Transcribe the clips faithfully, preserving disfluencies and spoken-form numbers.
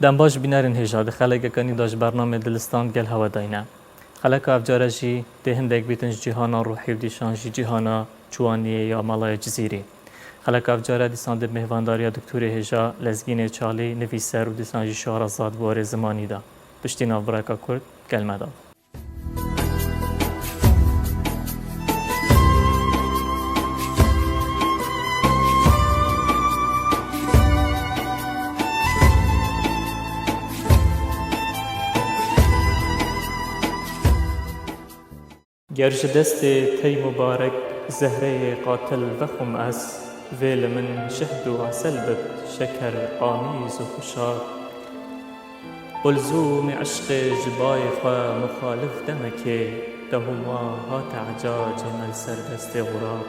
Dem baş bînerên hêja, di xelekeke nî de ji bernamê Dilistan gel hewe dayne. Xeleka evcare jî tê hindek bîtin ji cîhana ruhî û dîsan jî cîhana ciwaniyê ya Malaya Cizîrî. Xeleka evcare dîsan di mêvandariya doktorê hêja Lezgînê Çalî, nivîser û dîsan jî şarazad bi warê zimanî de. Piştî navbireka kurt, gel me de. Ger ji destê tey mubarek zehreyê qatil vexwim ez, vê li min şehd û esel bit, şeker, qamîz û xuşak. Qulzûmê eşqê ji bayê xwe muxalif demekê, dehûma hate ecacê me li ser destê xurab.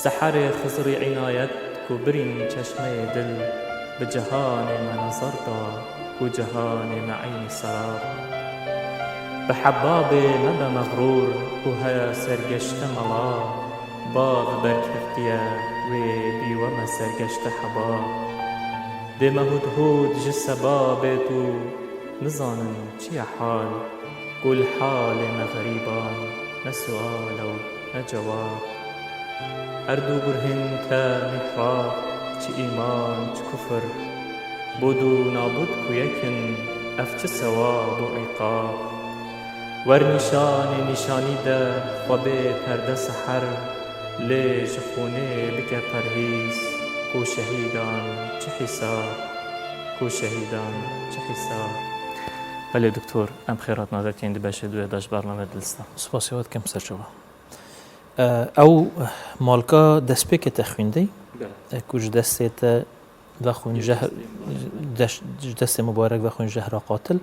Seherê Xizirî înayet ku birîn çeşmeyê dil, bi cihanê me nezar da ku cihanê me eynî serab. Bi hebabê mebe mexrûr ku heye sergeşte mela, bav berkeftiye wê bî we me sergeşte hebab. Dê me hûdhûd ji sebabê tu nizanin çi ye hal, ku li halê me xerîban ne sual e û ne cewab. Erd û gurhên te mihrab, çi îman, çi kufir, bûd û nabûd ku yek in, ev çi sewab û îqab. Wer nîşanê nîşanî de xwe bê perde seher, lê ji xûnê bike perhîz, ku şehîdan çi hîsab, ku şehîdan çi hîsab. Belê doktor, em xêr hatina derkevin di beşê duyê de ji bernamê Dilista. Spasiya we dikim serçava. E, ew malka destpêkê te xwîndey, Belê. e, ku ji destê te vexwîn Ji jehr-, destê mubarek. deş-, ji destê mubarek vexwîn jehra qatil. Belê.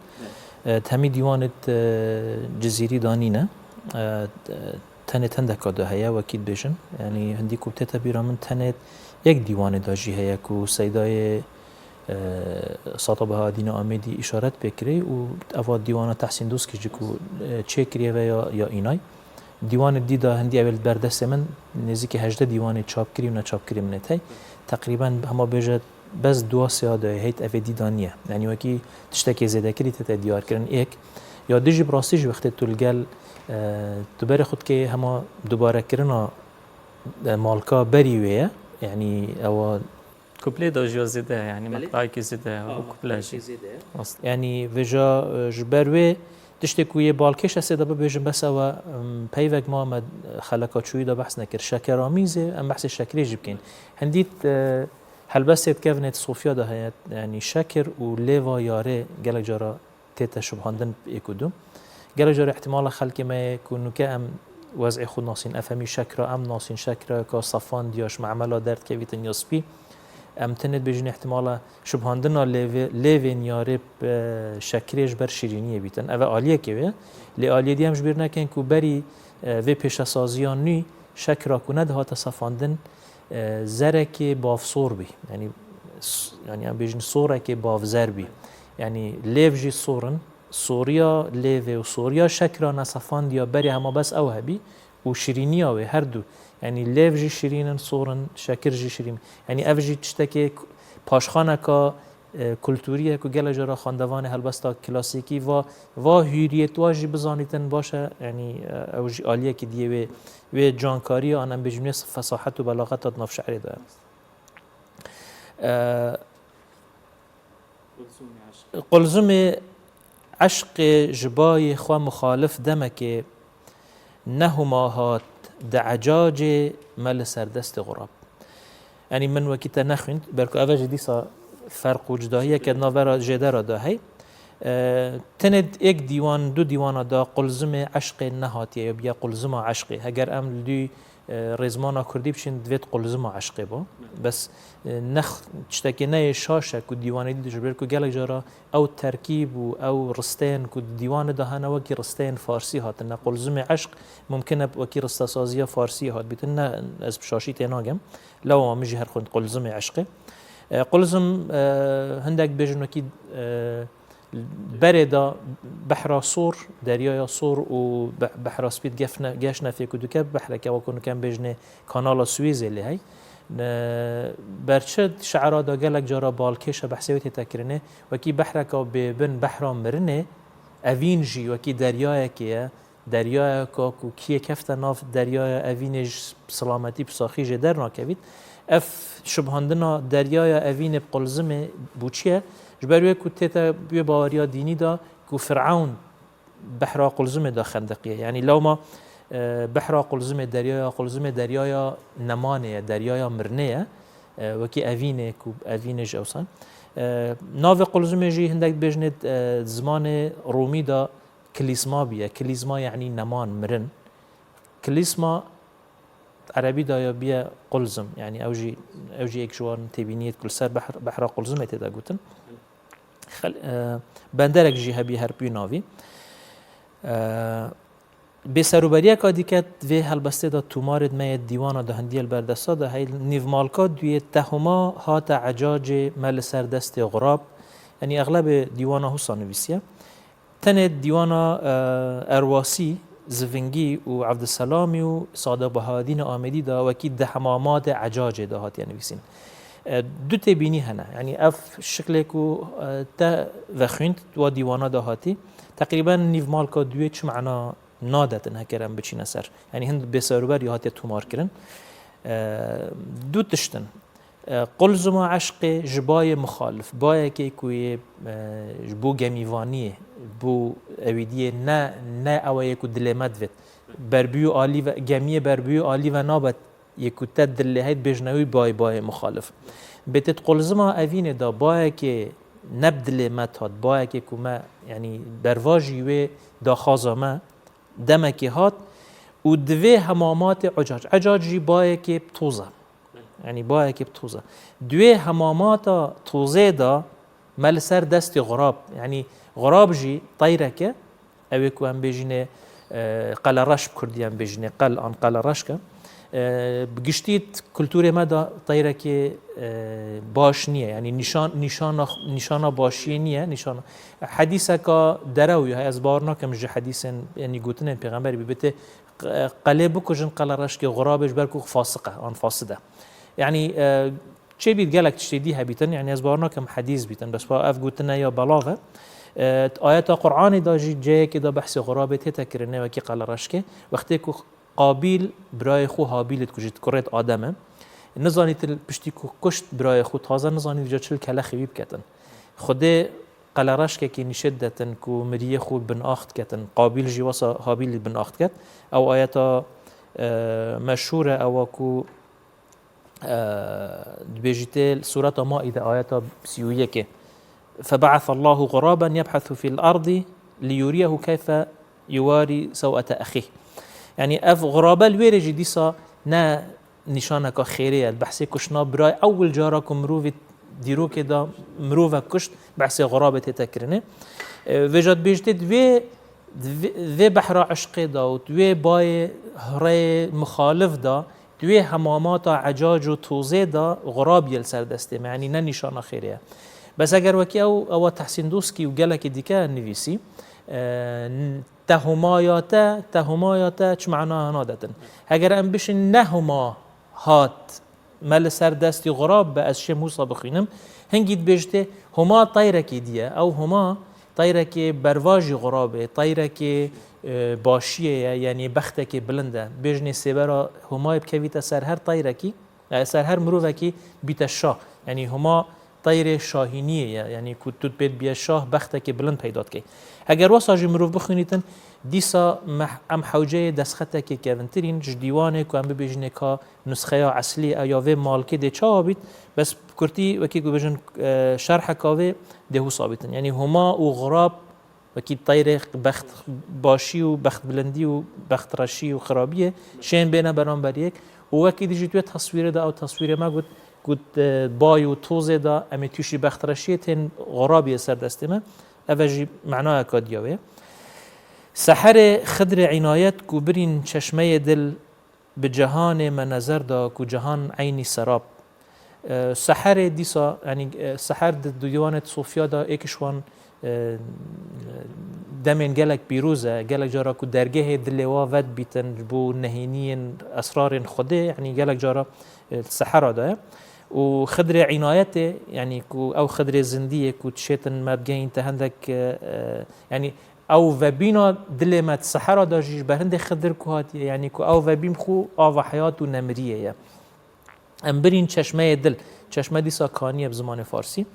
E, temî dîwanê te Cizîrî danîne. E, tenê tendeka de heye, wekî dibêjin. Yanî hindî ku tête bîra min tenê yek dîwanê de jî heye ku Seydayê, e, Sata Behadîna Amêdî îşaret pê kirê û eva dîwana Tehsîn Doskî jî ku, e, çêkiriye ve ya, ya înay. Dîwanê dî de hindî ew ê li ber destê min nêzîkî hejdeh dîwanê çapkirî û neçapkirî min ê tey. Teqrîben hema bêje bes duwa sêya de heyt evê dî de niye. Yanî wekî tiştekê zêdekirî tête diyarkirin êk. Ya dî jî bi rastî jî wextê tu li gel, e, tu berê xwe dikê hema dubarekirina, e, malka berî wê ye. Yanî ewa Kuplê de jî zêde ye, yanî Belê. meqtayekî zêde ye, Ha, û kuple meqtayekî jî. zêde ye. Rast. Yanî vêja, e, ji ber wê tiştê ku yê balkêş ez ê de bibêjim, bes ew e, em, peyvek ma me xeleka çûyî de behs nekir. Şekeramîzê, em behsê şekirê jî bikin. Hindî, e, helbestê dikevin ê Sofya de heye, yanî şekir û lêva yarê gelek cara tête şubhandin êk û du. Gelek cara îhtimala xelkê me ye ku nuke em wez'ê xwe nasîn, efemî şekra em nasîn, şekra ka sefan diya ji memela derdkevîtin ya spî. Em tenê dibêjin îhtimala şubhandina lêvê-, lêvên yarê bi şekirê ji ber şîrîniyê bîtin. Ev e aliyekê wê. Lê aliyê dî em ji bîr nekin ku berî, e, vê pêşesaziya nû şekra ku nedihate sefandin, e, zerekê bavsor bî. Yanî s-, yanî em bêjin sorekê bavzer bî. Yanî lêv jî sor in, soriya lêvê û soriya şekra nesefandiya berê hema bes ew hebî û şirîniya wê her du. Yanî lêv jî şirîn in, sor in, şekir jî şirîn. Yanî ev jî tiştekê ku-, paşxaneka, e, kulturî ye ku gelek cara xwendevanê helbesta klasîkî va, va hûriyetwa jî bizanîtin baş e. Yanî, e, ew jî aliyekî diyê wê, wê cankariya an em bêjin wê fesahet û belaxeta di nav şi'rê de. E, Qulzumê eşqê ji bayê xwe muxalif demekê nehuma hat di ecacê me li ser destê xurab. Yanî min wekî te nexwînd, belku ev e jî dîsa ferq û cudahiyeke di navbera jêdera de hey. E, tenê êk dîwan, du dîwana da qulzimê eşqê nehatiye, ya biye qulzima eşqê. Heger em li dû e, rêzmana kurdî biçin divêt qulzima eşqê bo. Bes, e, nex-, tiştekê ne yê şaş e ku dîwanê dî ji ber ku gelek cara ew terkîb û ew risteyên ku di dîwanê de hene wekî risteyên farsî hatine. Qulzimê eşq mumkin e wekî ristesaziya farsî hat bîtin. Ne, ez bi şaşî tê nagem. Lewa min jî her xwend qulzimê eşqê. E, qulzim, e, hindek bêjin wekî, e, Berê de behra sor, deryaya sor û be-, behra spî di gef ne-, geş nefê ku dike, behreke wekû nukem bêjinê kanala Suêzê lê hey. E, Berçi şi'ra da gelek cara balkêş e, behsê wê tête kirinê. Wekî behreka bêbin, behra mirinê, evîn jî wekî deryayekê ye. Deryayeka ku kiyê kefte nav deryaya evînê ji silametî bi saxî jê dernakevît. Ev şibhandina deryaya evînê bi qulzimê bû çi ye? Ji ber wê ku tête wê baweriya dînî de ku Firewn behra qulzimê de xendeqiye. Yanî lewma, e, behra qulzimê, deryaya qulzimê, deryaya nemanê ye, deryaya mirinê ye. E, wekî evînê ku evînê ji ewsan. E, navê qulzimê jî hindek dibêjinê, e, zimanê Rûmî de kilîsma bûye. Kilîsma yanî neman, mirin. Kilîsma erebî de ya bûye qulzim. Yanî ew jî, ew jî yek ji wan têbîniyê ku li ser behr-, behra qulzimê tê de gotin. Xel-, e, benderek jî hebî her pî navî. E, Bêserûberiyeka dîke di vê helbestê de tûmarê di me yê dîwana de hindiyê li ber desta de hey nîvmalka duyê te Homa hate ecacê me li ser destê Xurab. Yanî exlebê dîwana husa nivîsiye. Tenê dîwana, e, Erwasî, Zivingî û Evdiselamî û Sadiq Bahaedînê Amêdî de wekî di hemamatê ecacê de hatiye nivîsîn. E, du têbînî hene. Yanî ev şiklê ku, e, te vexwînd, wa dîwana de hatî, teqrîben nîvmalka duyê çi mana nadetin heker em biçîne ser. Yanî hin bêserûber ya hatiye tûmar kirin. E, du tişt in. E, qulzuma eşqê ji bayê mixalif, bayekê ku yê, e, ji bo gemîvaniyê, bo ewîdiyê ne, ne ew yê ku dilê me divêt. Berbûyû alî ve, gemiyê berbûyû alî ve nabe yê ku te dilê hey dibêjine wî bayê, bayê mixalif. Bêtêt qulzima evînê de bayekê ne bi dilê me tat, bayekê ku me, yanî bervajî wê daxwaza me, demekê hat û di vê hemamatê ecac. Ecac jî bayekê toz e. Yanî bayekê toz e. Di wê hemamata tozê de me li ser destê Xurab. Yanî Xurab jî teyrek e. Ew ê ku em bêjînê, e, qelereş bi kurdî em bêjînê, qel an qelereşk e. E, bi giştî kulturê me de teyrekê, e, baş niye. Yanî nîşan, nîşana, nîşana başiyê niye, nîşana. Hedîseka derew ya, ez bawer nakim ji hedîsên, yanî gotinên pêxemberî bibitê, q-, qelê bikujin, qelereşkê Xurabê ji ber ku fasiq e, an fasid e. Yanî, e, çêbît gelek tiştê dî hebîtin, yanî ez bawer nakim hedîs bîtin, bes ev gotine ya belav e. E, ayeta Qur'anê de jî ceyekê de behsê Xurabê tête kirinê wekî qelereşkê. Wextê ku Qabîl birayê xwe Habîlê dikujît, kurêt Adem e. Nizanît piştî ku kuşt birayê xwe taze nizanît vêca çil kelexê wî biketin. Xwedê qelereşkekî nîşê didetin ku miriyê xwe bin ax diketin. Qabîl jî wesa Habîlî bin ax diket. Ew ayeta, e, meşhûr e, ewa ku, e, dibêjîtê li Sureta Maîde ayeta sî û yekê. فبعث الله غرابا يبحث في الأرض ليريه كيف يواري سوءة أخيه. Yanî ev xurabe li wê rê jî dîsa ne nîşaneka xêrê ye. Behsê kuştina birayê, ewil cara ku mirovê dîrokê de mirovek kuşt, behsê xurabê tête kirinê. E, vêca dibêjitê di vê, di vê, vê behra eşqê de û di wê bayê hireyê mixalif de, di wê hemamata ecac û tozê de xurab ye li ser destê me. Yanî ne nîşana xêrê ye. Bes eger wekî ew, ewa Tehsîn Doskî û gelekî dîke nivîsî, e, n-, Te Homa ya te, te Homa ya te çi mana hana detin. Heger em bişin ne Homa hat me li ser destî xurab be, ez şêm wisa bixwînim. Hingî dibêjitê Homa teyrekî diye. Ew Homa teyrekê bervajî xurabê, teyrekê, e, başiyê ye, yanî bextekê bilind e. Bêjinê sêbera Homayê bikevîte ser her teyrekî, e, ser her mirovekî bîte şah. Yanî Homa teyrê şahîniyê ye. Yanî ku tu dibêt biye şah, bextekê bilind peyda dikey. Heger wesa jî mirov bixwînîtin, dîsa me, em hewceyê destxetekê kevintirîn ji dîwanê ku em bibêjinê ka nusxeya eslî ew ya vê malkê dê çawa bît, bes bi kurtî wekî ku bêjin, e, şerheka vê dê wisa bîtin. Yanî Homa û Xurab wekî teyrê bext başî û bext bilindî û bext reşî û xirabiyê şên bêne beramber yek û wekî dijî tu yê teswîrê de ew teswîrê me got, got, e, bay û tozê de em ê tûşî bext reşiyê tên xurabiyê ser destê me. Ev e jî manayeka diya wê. Seherê Xidrê Înayet ku birîn çeşmeyê dil bi cihanê me nezer da ku cihan eynî serab. E, seherê dîsa, yanî, e, seher di, di dîwanê Sofya de êk ji wan, e, demên gelek pîroz e, gelek cara ku dergehê dilê wa vedibîtin ji bo nehêniyên esrarên Xwedê, yanî gelek cara, e, sehera de ye. Û Xidrê Înayetê, yanî ku ew Xidrê zindî ye ku dişêtin me bigehîn te hindek, e, e, yanî ew vebîna dilê me di sehera de jî ji ber hindê Xidir ku hatiye, yanî ku ew vebîn xwe ava heyat û nemiriyê ye. Em birîn çeşmeyê dil. Çeşme dîsa kaniye bi zimanê farsî.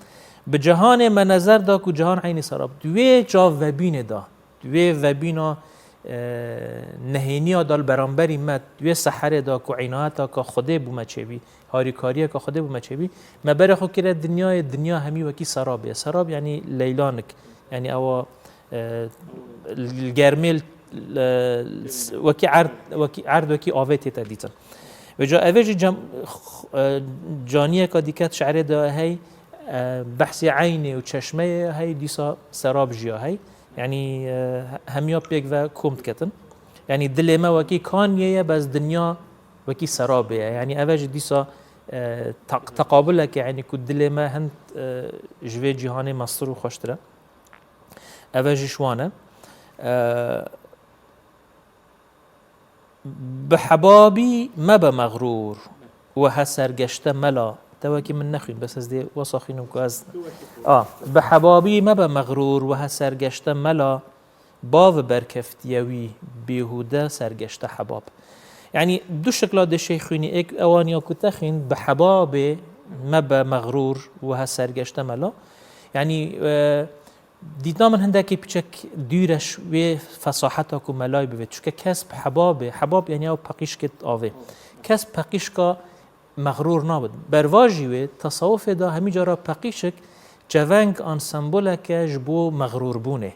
Bi cihanê me nezer da ku cihan eynî serab. Di wê çav vebînê da, di wê vebîna, e, nehêniya da li beramberî me, di wê seherê da ku înayeta ka Xwedê bû me çêbî, harîkariyeka Xwedê bû me çêbî, me berê xwe kire dinyayê, dinya hemî wekî serabê ye. Serab yanî leylanik. Yanî ewa, e, li germê, e, wekî erd, wekî erd, wekî avê tête dîtin. Vêca evê jî cem-, x-, e, caniyeka dîket şe'rê de hey, e, behsê eynê û çeşmeyê hey, dîsa serab jiya hey. Yanî, e, hemiya pêk ve kom diketin. Yanî dilê me wekî kaniyê ye, bes dinya wekî serabê ye. Yanî eve jî dîsa, e, teq-, teqabuleke, yanî ku dilê me hind, e, ji vê cîhanê mestir û xweştir e. Eve jî ji wan e. E, Bi hebabî mebe mexrûr, wehe sergeşte mela. Te wekî min nexwîn, bes ez dê wesa xwînim ku ez. A, bi hebabî mebe mexrûr, wehe sergeşte mela. Bav berkeftiye wî, bêhûde sergeşte hebab. Yanî du şikla dê şey xwînî, êk ewan ya ku te xwîn, bi hebabê mebe mexrûr, wehe sergeşte mela. Yanî, e, Dîtina min hindekî piçek dûr e ji wê fesaheta ku melayê bivê. Çunke kes bi hebabê, hebab yanî ew peqîşkê avê. Kes peqîşka mexrûr nabin. Bervajî wê, tesawufê de hemî cara peqîşik çeveng an sembolek e ji bo mexrûrbûnê.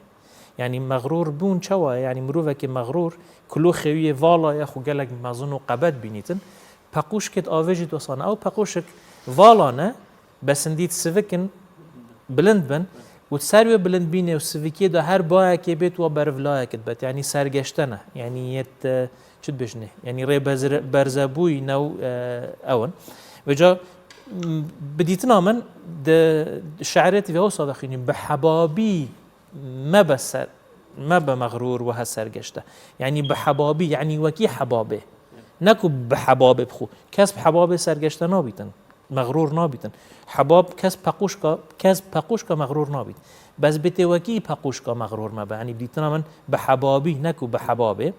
Yanî mexrûrbûn çawa ye? Yanî mirovekî mexrûr, kuloxê wî yê vala ye, xwe gelek mezin û qebet bînîtin. Peqûşkê avê jî dosan e. Ew peqûşik vala ne, besindî di sivikin, bilind bin û ser wê bilindbînê û sivikiyê de her bayekê bêt wa berivlayek dibet. Yanî sergeşte ne. Yanî yêt, e, çi dibêjinê? Yanî rê bezire-, berzebûyî new, e, ew in. Vêca, m, bi dîtina min di şe'rê tî vê wisa vexwînî, bi hebabî mebe ser, mebe mexrûr wehe sergeşte. Yanî bi hebabî, yanî wekî hebabê. Ne ku bi hebabê bixwe. Kes bi hebabê sergeşte nabîtin. Mexrûr nabîtin. Hebab kes peqûşka, kes peqûşka mexrûr nabît. Bes bê tê wekî peqûşka mexrûr mebe. Yanî dîtina min bi hebabî, ne ku bi hebabê.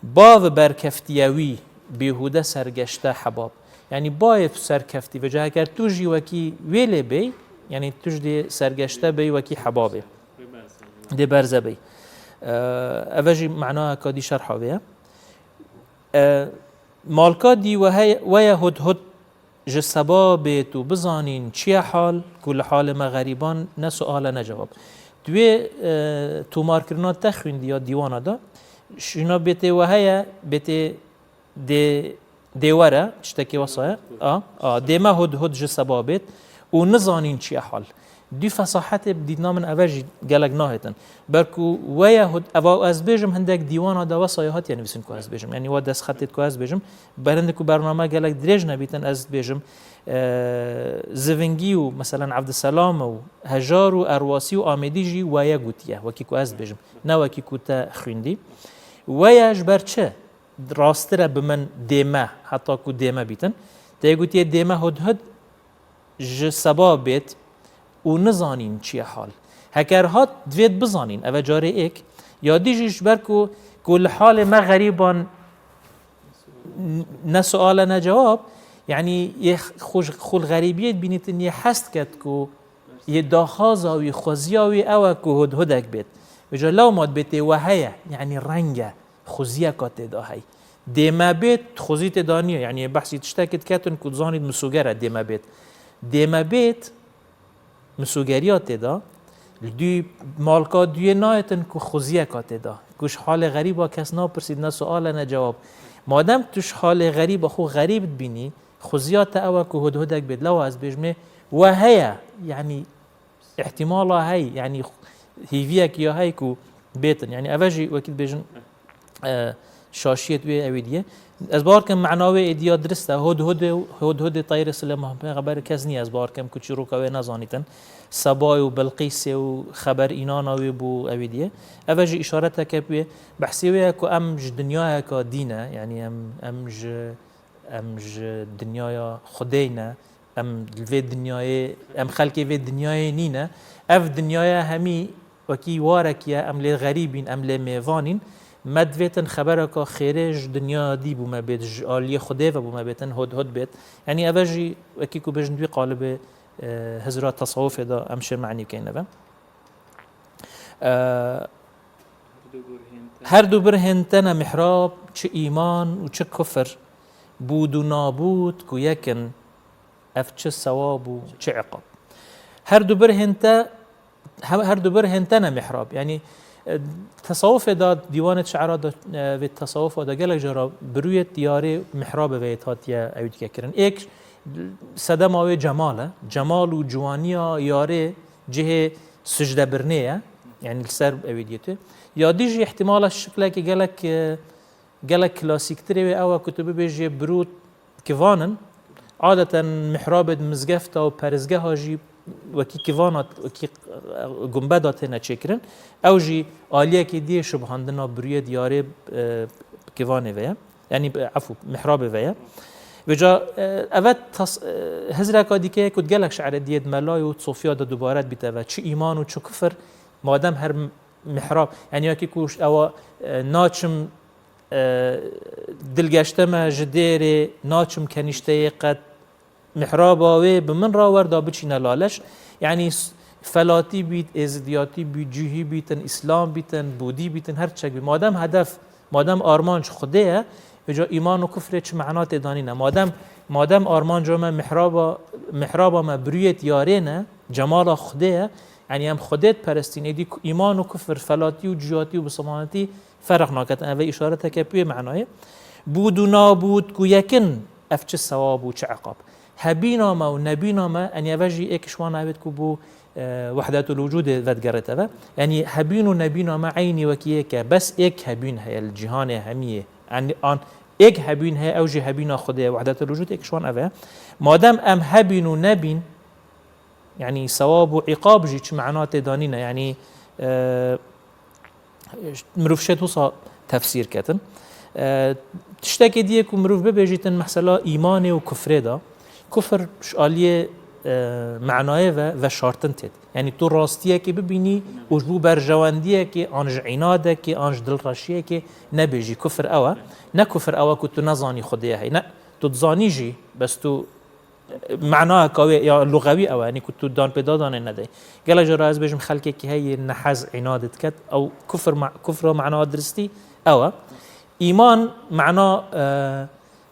Bav berkeftiye wî, bêhûde sergeşte hebab. Yanî bayê tu serkeftî ve. Ca heger tu jî wekî wê lê bêy, yanî tu jî dê sergeşte bêy wekî hebabê. Dê berze bêy. Ee, eve jî manayeka dî şerha vê ye. Ee, malka dî we heye, we ye hudhud ji seba bê tu bizanîn çi ye hal, ku li halê me xerîban ne sual e ne cewab. Tu wê, e, tomarkirina te xwîndî ya dîwana de, şîna bê tê we heye, bê tê dê, dê were, tiştekê wesa ye. A, a, dê me hud hud ji seba bêt û nizanîn çi ye hal. Dû fesahetê bi dîtina min eve jî gelek nahêtin. Ber ku we ye hud, eva ez bêjim hindek dîwana de wesa ya hatiye nivîsin ku ez bêjim. Yanî we destxetê ku ez bêjim. Berindê ku bername gelek dirêj nebîtin ez dibêjim, e, zivingî û meselen Evdiselam û Hejar û Erwasî û Amêdî jî we ye gotiye. Wekî ku ez dibêjim. Ne wekî ku te xwîndî. We ye ji ber çi? Rasttir e bi min dê me, heta ku dê me bîtin. Tê gotiye dê me hudhud ji seba bêt û nizanîn çi ye hal. Heger hat, divêt bizanîn, eve carê êk. Ya dî jî ji ber ku, ku li halê me xerîban n-, ne sual e ne cewab, yanî yê xwe, xwe li xerîbiyê dibînîtin, yê hez diket ku yê daxwaza wî, xweziya wî ew e ku hudhudek bêt. Vêca lewma dibê tê we heye, yanî reng e. Xweziyeka tê de hey. Dê me bêt, xwezî tê de niye. Yanî behsî tiştekê diketin ku dizanît misûger e dê me bêt. Dê me bêt, misûgeriya tê de. Li dû malka duyê nayêtin ku xweziyeka tê de. Ku ji halê xerîba kes napirsît, ne sual e ne cewab. Madem tu ji halê xerîba xwe xerîb dibînî, xweziya te ew e ku hudhudek bêt. Lewa ez bêjimê, we heye. Yanî îhtimala hey, yanî hîviyek ya hey ku bêtin. Yanî eve jî wekî dibêjin, e, şaşiyê wê ewê diye. Ez bawer kim mena wê êdiya dirist e. Hudhudê, hudhudê teyr Silêman Pêxember kes niye ez bawer kim ku çîroka wê nezanîtin. Sebayê û Bilqîsê û xeber înana wê bû ewê diye. Ev e jî îşareteke wê. Behsê wê ye ku em ji dinyayeka dî ne, yanî em, em ji, em ji dinyaya Xwedê ne, em li vê dinyayê, em xelkê vê dinyayê nîne. Ev dinyaya hemî wekî warek ye, em lê xerîb în, em lê mêvan în. Me divêtin xebereka xêrê ji dinyaya dî bo me bêt, ji aliyê Xwedê ve bo me bêtin, hudhud bêt. Yanî ev e jî wekî ku bêjin di wî qalibê, e, hizra tesawufê de em şê menî bikeyn eve. E, Her du bir hên te ne mihrab, çi îman û çi kufir, bûd û nabûd ku yek in, ev çi sewab û çi iqab. Her du bir hên te, he-, her du bir hên te ne mihrab. Yanî, e, tesawufê de, dîwanê şi'ra de, e, vê tesawufa de gelek cara birûyê yarê mihrabê ve yê hatiye ewî dike kirin. Êk sedema wê cemal e. Cemal û ciwaniya yarê cihê sicdebirnê ye. Yanî li ser ewî diyê tu. Ya dî jî îhtimala şiklekî gelek, e, gelek klasîktirê wê ew e ku tu bibêjê birût kivan in. Adeten mihrabê di mizgefta û peristgeha jî wekî kivana, wekî, e, gumbeda têne çêkirin. Ew jî aliyekê diyê şibhandina birûyê diyarê, e, kivanê ve ye. Yanî, e, efû, mihrabê ve ye. Vêca, e, eve tas-, e, hizreka dîke ye ku di gelek şi'rê diyê di melayê û sofiya de dubare dibîte ve. Çi îman û çi kufir, madem her m-, mihrab, yanî wekî ku ewa, e, naçim, e, dilgeşte me ji dêrê, naçim kenîşteyê qet, mihraba wê bi min re wer da biçîne laleş. Yanî s-, felatî bît, êzidiyatî bît, cihî bîtin, îslam bîtin, bûdî bîtin, her çek bît. Madem hedef, madem armanc Xwedê ye, vêca îman û kufrê çi mena tê de nîne. Madem, madem armanca me mihraba, mihraba me birûyê diyarê ne, cemala Xwedê ye, yanî em Xwedê diperestîn, êdî ku-, îman û kufir, felatî û cihîyatî û bisilmanetî Ferq naket, ev îşareteke pê menayê. Bûd û nabûd ku yekin, ev çi sewab û çi iqab. Hebîna me û nebîna me, enî eve jî êk ji wan avêt ku bû, e, wehdetul wicûdê vedigerête ve. Yanî hebîn û nebîna me eynî wekî yek e. Bes êk hebîn heye li cîhanê hemiyê. Yanî an êk hebîn heye, ew jî hebîna Xwedê ye. Wehdetul wicûd êk ji wan ev e. Madem em hebîn û nebîn, yanî sewab û îqab jî çi mena tê de nîne. Yanî, e, mirov şêt wisa tefsîr ketin. E, tiştekê diyê ku mirov bibêjîtin, mesela îmanê û kufrê de, kufr ji aliyê, e, menayê ve veşartin têt. Yanî tu rastiyekê bibînî û ji bo berjewendiyekê, an ji înadekê, an ji dilreşiyekê nebêjî. Kufr ew e. Ne kufr ew e ku tu nezanî Xwedê heye. Ne, tu dizanî jî, bes tu Manayeka wê ya luxewî ew e, yanî ku tu danpêdanê nedey. Gelek cara ez bêjim xelkekî heye nehez, înad diket, ew kufr ma-, kufra mana diristî ew e. Îman mana, e,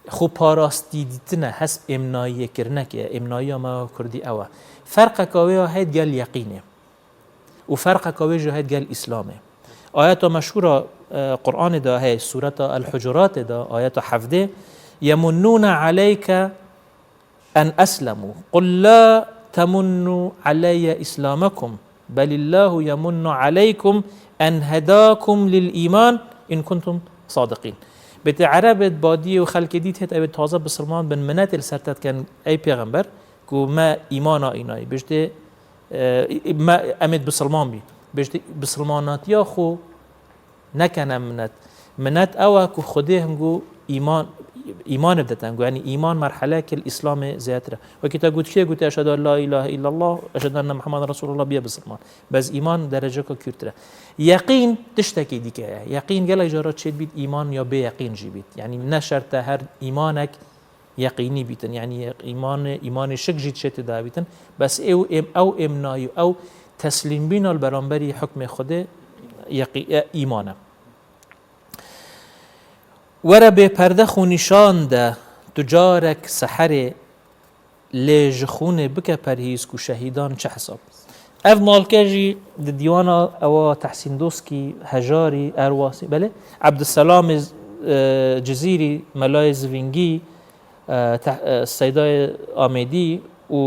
xweparastî dîtin e, hesp êmnayiyê kirinekê ye, êmnayiya me ya kurdî ew e. Ferqeka wê ya heye digel yeqînê. Û ferqeka wê jî heye digel Îslamê. Ayeta meşhûra, e, Qur'anê de heye, Sureta El-Hucuratê de, ayeta hevdê, "Yemunnûne aleyke en eslemû. Qul la temunnû aleyye îslamekum. Belillâhu yemunnu aleykum en hedâkum lil îman in kuntum sadiqîn." Bêtê Erebê, badiyê û xelkê dî têt ew ê taze bisilman bin, minetê li ser te dikin, ey pêxember, ku me îmana înayî. Bêjtê, e, me, em ê bisilman bî. Bêjtê, bisilmanatiya xwe nekene minet. Minet ew e ku Xwedê hingo îman, îmanê bidete hingo. Yanî îman merheleke li Îslamê zêdetir e. Wekî te got, kê gote, "Eşhedû en la îlahe îllallah, eşhedû enne Muhammeden Resûlullah", biye bisilman. Bes îman dereceka kûrtir e. Yeqîn tiştekî dîke ye. Yeqîn gelek cara çêdibît îman ya bê yeqîn jî bît. Yanî ne şert e her îmanek yeqînî bîtin. Yanî yeq-, îmanê, îmanê şik jî dişê tê de bîtin. Bes ew êm-, ew êmnayî, ew teslîmbîna li beramberî hukmê Xwedê yeqî-, e, îman e. Were bê perde xwe nîşan de tu carek seherê, lê ji xûnê bike perhîz ku şehîdan çi hesab. Ev malke jî di dîwana ewa Tehsîn Doskî, Hejarî, Erwasî, belê, Ebdulselamê, e, Cizîrî, Melayê Zivîngî, e, Teh-, e, Seydayê Amêdî û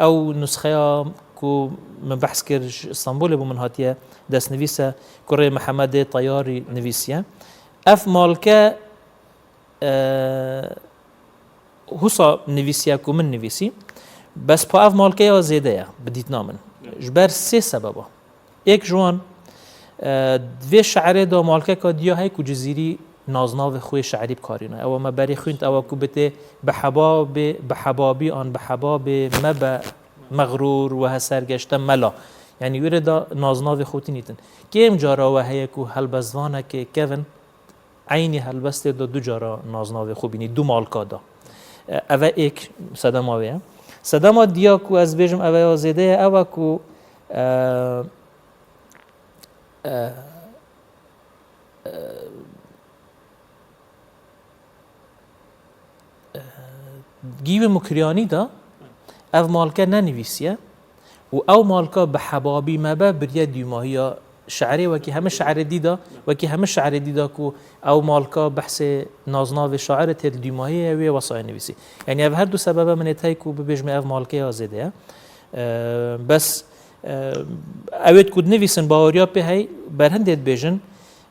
ew nusxeya ku min behs kir ji Stenbolê bo min hatiye destnivîs e, kurê Mihemedê Teyarî nivîsiye. Ev malke, e, husa nivîsiye ku min nivîsî, bes pa ev malke ya zêde ye, bi dîtina min. Ji ber sê sebeba. Êk ji wan, e, vê şe'rê de malkeka diya heye ku Cizîrî naznavê xwe yê şe'rî bikarîne. Ewa me berê xwînt, ewa ku bitê bi hebabê, bi hebabî an bi hebabê me be mexrûr, we hesergeşte mela. Yanî wê rê de naznavê xwe tînîtin. Kêm cara we heye ku helbestvanekê kevin, eynî helbestê de du cara naznavê xwe bînî, du malka de. E, eve êk sedema wê ye. Sedema diya ku ez bêjim eve ya zêde ye, ew e ku, e, e, e, Gîwê Mukriyanî de ev malke nenivîsiye û ew malka bi hebabî me be biriye dûmahiya şe'rê, wekî heme şe'rê dî de, wekî heme şe'rê dî de ku ew malka behsê naznavê şairê tê li dûmahiyê ye, wê wesayê nivîsî. Yanî ev her du sebebe min ê tey ku bibêjme ev malke ya zêde ye. Eee, bes, eee, ew ê ku dinivîsin baweriya pê hey, berhindê dibêjin,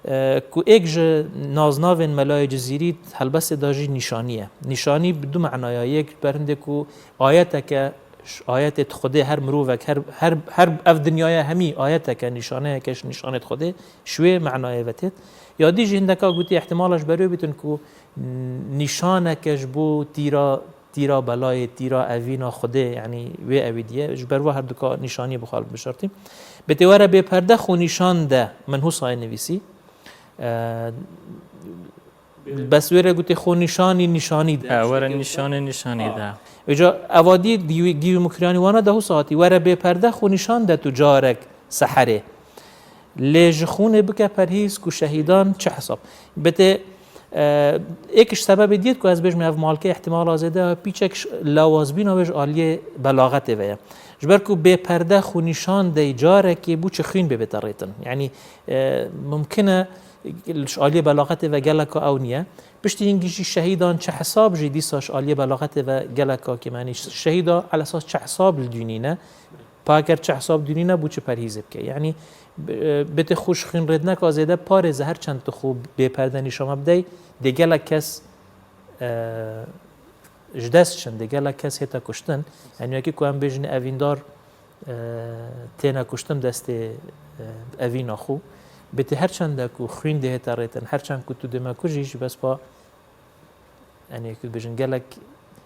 eee, ku êk ji naznavên Melayê Cizîrî helbestê de jî nîşanî ye. Nîşanî bi du manaya, yek berhindê ku ayeteke, ş-, ayetê Xwedê her mirovek, her, her, her ev dinyaya hemî ayeteke, nîşaneyeke ji nîşanê Xwedê, ji wê manayê ve têt. Ya dî jî hindeka gotî, ihtimala ji ber wê bîtin ku nîşaneke ji bo tîra, tîra belayê, tîra evîna Xwedê, yanî wê ewî diye. Ji ber wa herduka nîşaniyê bi xwe bişartî. Bêtê were bêperde xwe nîşan de, min husayê nivîsî. E, bes wê re gotê xwe nîşanî nîşanî de. E, were nîşanê nîşanî de. Vêca evadî gîwî, gîwî Mukriyanî wana de husa hatî. Were bêperde xwe nîşan de tu carek seherê. Lê ji xûnê bike perhîz ku şehîdan çi hesab. Bitê, e, êk ji sebebê diyet ku ez bêjim ev malke ihtimala zêde pîçek ş-, lawazbîna wê ji aliyê belaxetê ve ye. Ji ber ku bêperde xwe nîşan dey carekê bû çi xwîn bê bête rêtin. Yanî, e, mumkin e ji aliyê belaxetê ve geleka ew niye. Piştî hingî jî şehîdan çi hesab jî dîsa ji aliyê belaxetê ve geleka kêm e. Yanî şehîda elesas çi hesab li dûnî ne. Pa ger çi hesab dûnî ne bû çi perhîzê bike. Yanî, b-, bêtê xwe ji xwînrêdneka zêde parêze, her çend tu xwe bêperde nîşan me bidey, dê gelek kes, e, ji dest çin, dê gelek kes hête kuştin. Yanî wekî ku em bêjin evîndar, e, têne kuştin destê, e, evîna xwe. Bêtê her çend ku xwîn dê hête rêtin, her çend ku tu dê me kujî ji bes pa Yanî, ku dibêjin gelek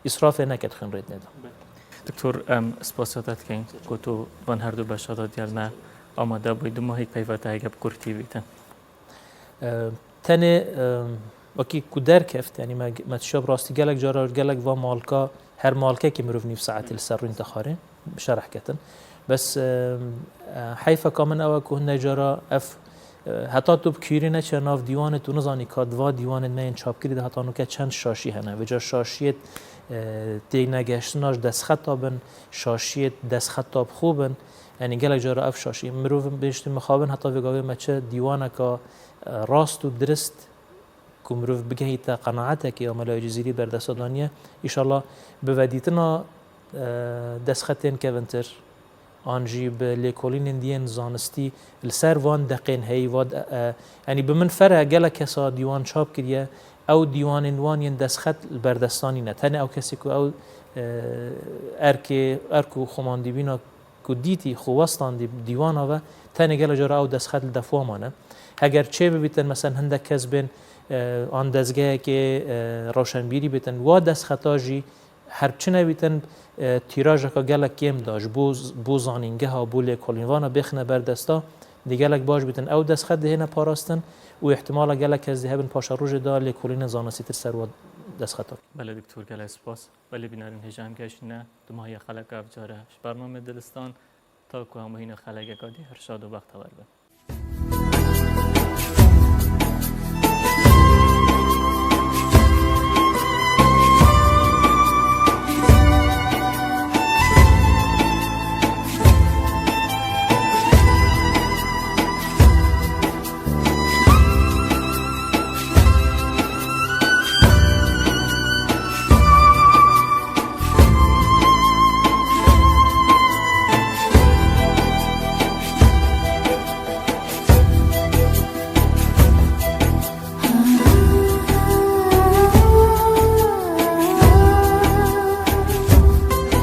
îsrafê neket xwînrêdnê de. Doktor, em spasiya te dikeyn ku tu van her du beşa de digel me amade bûyî. Du mahî peyva te hege bi kurtî bîtin. E, tenê, e, wekî ku derkeft, yanî me, me tişa bi rastî gelek cara, gelek va malka, her malkekî mirov nîv saetî li ser rûnî dixwarê, bi şereh ketin. Bes, e, e, heyfeka min ew e ku hindek cara ev E, heta tu bi kûrî neçe nav dîwanê, tu nizanî ka di va dîwanên me yên çapkirî de heta nûke çend şaşî hene. Vêca şaşiyê, e, tênegeştina ji destxeta bin, şaşiyê destxeta bi xwe bin. Yanî gelek cara ev şaşî. Mirov bêjtin mixabin heta vê gavê me çi dîwaneka, e, rast û dirist ku mirov bigehîte qenaatekê ya Melayê Cizîrî berdesta daniye. Îşallah bi vedîtina, e, destxetên kevintir, an jî bi lêkolînên dî yên zanistî li ser van deqên heyî, va de-, e, yanî bi min fere gelek kesa dîwan çap kiriye, ew dîwanên wan yên destxet li ber desta nîne. Tenê ew kesê ku ew, e, erkê, erk û xwemandîbîna ku dîtî xwe westandî dîwana ve, tenê gelek cara ew destxet li def wa mane. Heger çê bibîtin, meselen hindek kes bên, e, an dezgehekê, e, rewşenbîrî bêtin, wa destxeta jî her çi nebîtin, e, tîrajeka gelek kêm da ji bo z-, bo zanîngeha, bo lêkolînvana bêxine ber desta, dê gelek baş bîtin. Ew destxet dihêne parastin û îhtimala gelek kes dê hebin paşerojê de lêkolînên zanistîtir ser wa destxeta. Belê doktor, gelek spas. Belê bînerên hêja em geştine dumahiya xeleka ev care ji bernamê Dilistan. Ta ku hemû hîna xelekeka dî her şad û bextewer bin.